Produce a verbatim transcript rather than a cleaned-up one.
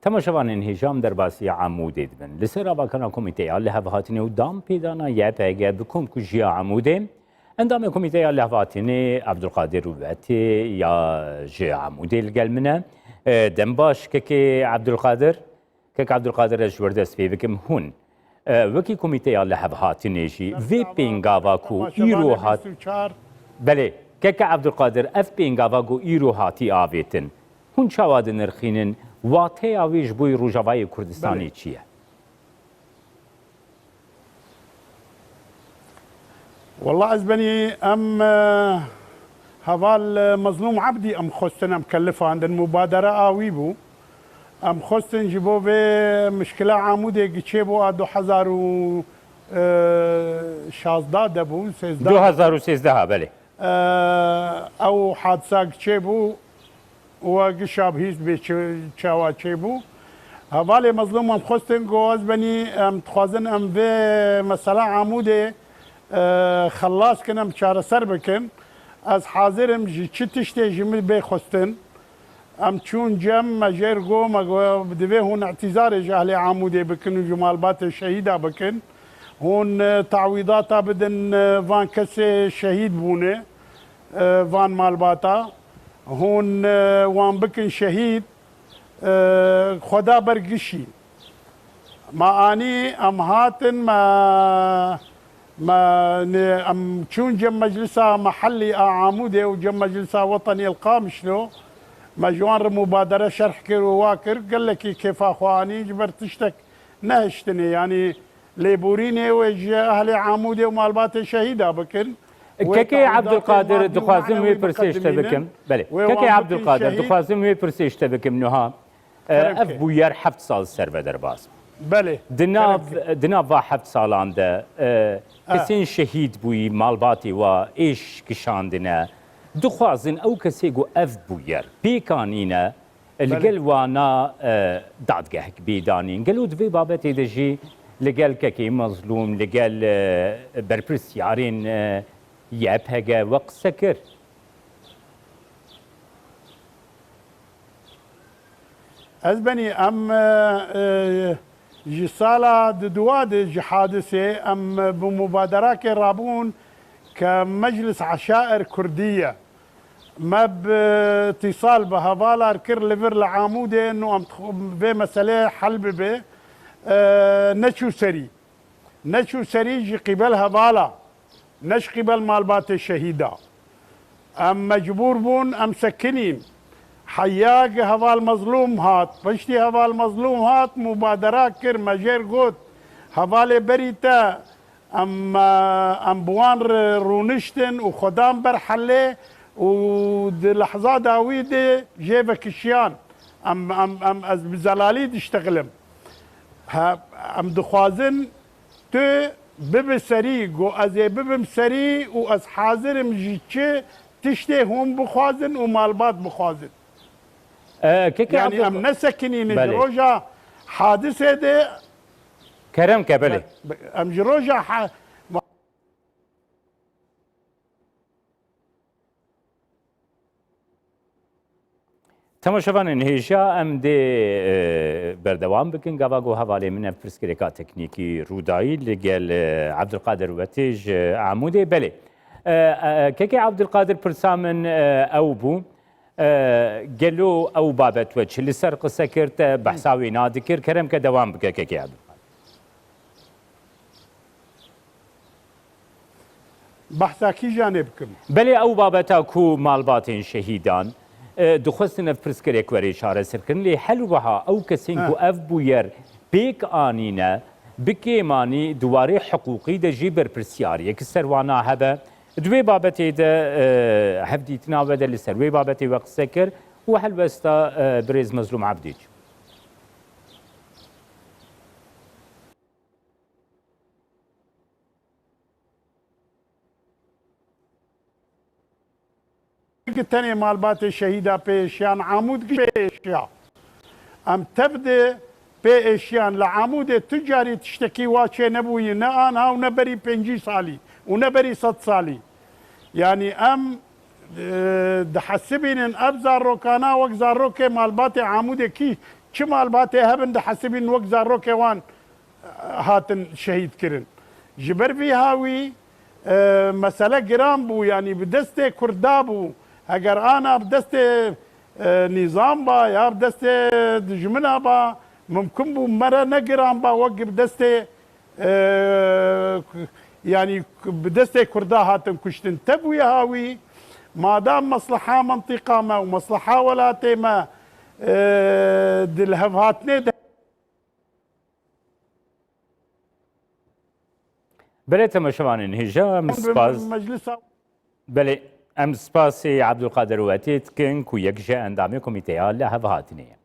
Temaşevanên hêja, em derbasî Amûdê dibin. Li ser avakana Komîteya Lihevhatinê û danpêdana Y P G bi komkujiya Amûdê, endamê Komîteya Lihevhatinê Ebdulqadir Wetê ya ji Amûdê li gel min e. E, dem baş, kekê Ebdulqadir. Kek Ebdulqadir, ez ji we re dest pê bikim. Hûn, e, wekî Komîteya Lihevhatinê jî vê pêngava ku îro hat. Belê, keke Ebdulqadir, ev pêngava ku îro hatî avêtin, hûn çawa dinirxînin? Wateya wê ji bo Rojavayê Kurdistanê çi ye? Walla ez benî em, e, heval, e, Mezlûm Ebdî em xwestin, em kelifandin, mubadere a wî bû. Em xwestin ji bo vê mişkila Amûdê giçê bû a du hezar û şazdeh de bû, sêzdeh. Du hezar û sêzdeh, belê. Ew hadisa çêbû, we gişa bihîst bê çi, çawa çêbû. Hevalê Mezlûm em xwestin ku ez benî, em dixwazin em vê mesela Amûdê, e, xelas kin, em çareser bikin. Ez hazir im ji çi tiştê ji min bê xwestin. Em çûn cem, me jêr got, me got, divê hûn îtîzarê ji ehlê Amûdê bikin û ji malbatê şehîda bikin. Hûn, e, tawîdata bidin, e, van kesê şehîd bûne, e, van malbata. Hûn, e, wan bikin şehîd, e, Xweda ber gişî. Me anî, em hatin, me, me, ne, em çûn cem meclisa mehellî a Amûdê û cem meclisa wetenî li Qamişlo. Me ji wan re mubadere şerh kir û wa kir. Gelekî kêfa xwe anî, ji ber tiştek nehiştinê. Yanî lêborînê wê ji ehlê Amûdê û malbatê şehîda bikin. Wê Kekê tawîdatê Ebdulqadir, madî û dixwazim wê manewî pirsê ji te biqedimînin. Bikim. Belê. Wê Kekê wan bikin Ebdulqadir, şehîd. Dixwazim wê pirsê ji te bikim niha. E, Kerem ev ke. Bûyer heft sal ser ve derbas. Belê. Di nav, Kerem ke. Di nav va heft salan de, e, Ah. Kesên şehîd bûyî, malbatê wa êş kişandine. Dixwazin ew kesê ku ev bûyer pêk anîne, li Belê. Gel wana, e, dadgehek bê danîn. Gelo di vê babetê de jî li gel Kekê Mezlûm, li gel, e, berpirsyarên, e, Y P G we qise kir? Ez benî em, e, e, ji sala di duwa de ji hadisê em bi mubaderakê rabûn ke Meclis Eşair Kurdî ye. Me bi îtîsal bi hevalar kir li vir li Amûdê, nû em dixw-, vê meseleyê hel bibe, e, neçû serî. Neçû serî ji qîbel hevala, ne ji qîbel malbatê şehîda. Em mecbûr bûn, em sekinîn. Heya gi heval Mezlûm hat, piştî heval Mezlûm hat, mubadera kir, me jêr got, hevalê berî te, em, em bi wan re rûniştin û xwedan ber helê û di lehza dawî de jê vekişiyan. Em, em, em, ez bi zelalî diştexilim. Ha, em dixwazin tu bibe serî, go ez ê bibim serî û ez hazir im ji çi tiştê hûn bixwazin û malbat bixwazin. E, kekê Yanî Abdul- em nesekinîn ji Belê. Roja hadisê de. Kerem ke, belê. Em ji roja ha-, Temaşevanên hêja, em dê, e, berdewam bikin. Gava ku hevalê min ev pirsgirêka teknîkî rûdayî li gel, e, Ebdulqadir Wetê ji Amûdê. Belê. E, e, kekê Ebdulqadir, pirsa min, e, ew bû. E, gelo ew babet we çi li ser qise kir, te behsa wê nadikir? Kerem ke dewam bike, kekê Ebdulqadir. Behsa kîjanê bikim? Belê, ew babeta ku malbatên şehîdan, e, dixwestin ev pirsgirêk were çareserkirin, lê hel wiha ew kesên ku Ha. ev bûyer pêk anîne, bi kêmanî di warê hiqûqî de jî berpirsyariyek ser wana hebe. Di wê babetê de, e, hevdîtina we de li ser wê babetê we qise kir û helwesta, e, birêz Mezlûm Ebdî çi? Gi tenê malbatê şehîda pê êşiyan, Amûd giş pê êşiya. Em tev de pê êşiyan. Li Amûdê tu carî tiştekî wa çê nebûyî, ne anha û ne berî pêncî salî û ne berî sed salî. Yanî em, e, dihesibînin ev zarokana wek zarokê malbatê Amûdê kî çi malbatê hebin dihesibîn wek zarokê wan hatin şehîd kirin. Ji ber vî hawî, e, mesele giran bû, yanî bi destê Kurda bû. Heger ana bi destê, e, nîzam ba ya bi destê dijmina ba, mimkun bû mere ne giran ba wek bi destê, e, yanî bi destê Kurda hatin kuştin. Tevî hawî, madam mesleha mintîqa me û mesleha welatê me, e, di lihevhatinê de Belê, temaşevanên hêja, em spas. Meclisa Belê, em spasê Abdulkadir Wetê dikin ku yek ji endamê komîteya lihevhatinê ye.